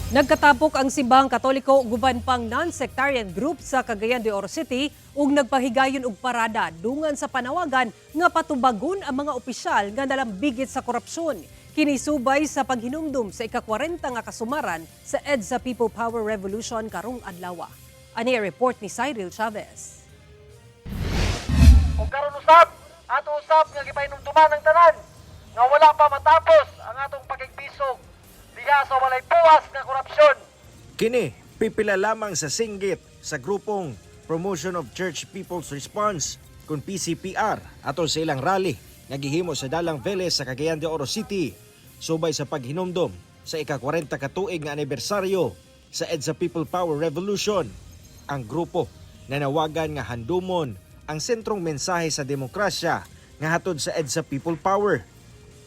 Nagkatapok ang Simbahang Katoliko ug uban pang non-sectarian group sa Cagayan de Oro City ug nagpahigayon og parada dungan sa panawagan nga patubagon ang mga opisyal nga nalambigit sa korupsyon. Kini subay sa paghinumdum sa ika-40 nga kasumaran sa EDSA People Power Revolution karong adlaw. Ani ang report ni Cyril Chavez. Ug karon usab, ato usab nga gipahinumduman ang tanan nga wala pa matapos ang atong pakigbisog diha sa walay puwas nga korupsyon. Kini, pipila lamang sa singgit sa grupong Promotion of Church People's Response kung PCPR atol sa ilang rally nga gihimo sa Dalang Velez sa Cagayan de Oro City subay sa paghinumdom sa ika-40 ka tuig nga anibersaryo sa EDSA People Power Revolution. Ang grupo nanawagan nga handumon ang sentrong mensahe sa demokrasya nga hatod sa EDSA People Power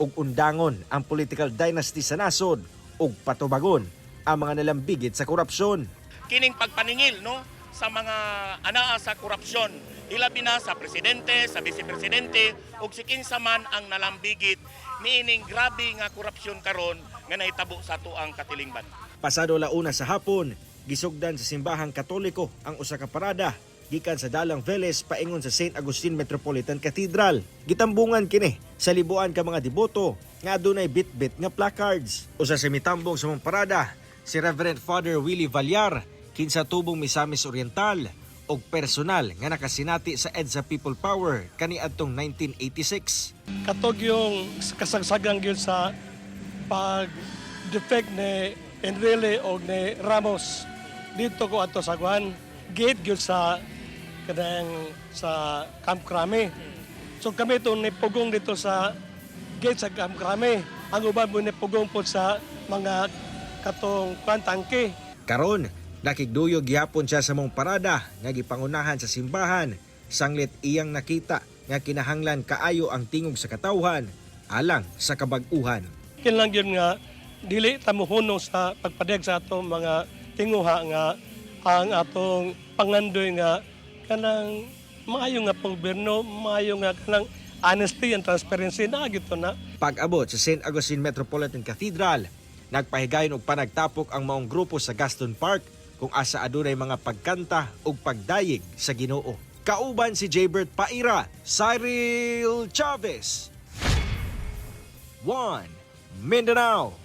ug undangon ang political dynasty sa nasod ug patubagon ang mga nalambigit sa korupsyon. Kining pagpaningil, no, sa mga anaa sa korupsyon, hilabi na sa presidente, sa vice presidente ug si kinsa man ang nalambigit niining grabe nga korupsyon karon nga nahitabo sa atoang katilingban. Pasado 1:00 sa hapon, gisugdan sa Simbahang Katoliko ang usa ka parada gikan sa Dalang Velez paingon sa St. Agustin Metropolitan Cathedral. Gitambungan kini sa libuan ka mga deboto nga adunay bit-bit nga placards. Usa sa mitambong sa mga parada, si Reverend Father Willie Villar, kinsa tubong Misamis Oriental og personal nga nakasinati sa EDSA People Power kaniadtong 1986. Katog yung kasagsagan gyud sa pag defect ni Enrile o ni Ramos dito ko ato sa kuan gate gyud sa kanang sa Camp Crame. So kami to nipugong dito sa gate sa Camp Crame. Ang uban mo nipugong po sa mga katong kuan tangke. Karon, nakigduyog gihapon siya sa maong parada nga gipangunahan sa simbahan sanglit iyang nakita nga kinahanglan kaayo ang tingog sa katawhan alang sa kabag-uhan. Kinahanglan gyud nga dili ta mohunong sa pagpadayag sa atong mga tinguha nga ang atong pangandoy nga kanang maayo nga gobyerno, maayo nga kanang honesty and transparency na gyud to na. Pag-abot sa St. Agustin Metropolitan Cathedral, nagpahigayon og panagtapok ang maong grupo sa Gaston Park kung asa adunay mga pagkanta ug pagdayeg sa Ginoo. Kauban si Jaybert Paira, Cyril Chavez. 1 Mindanao.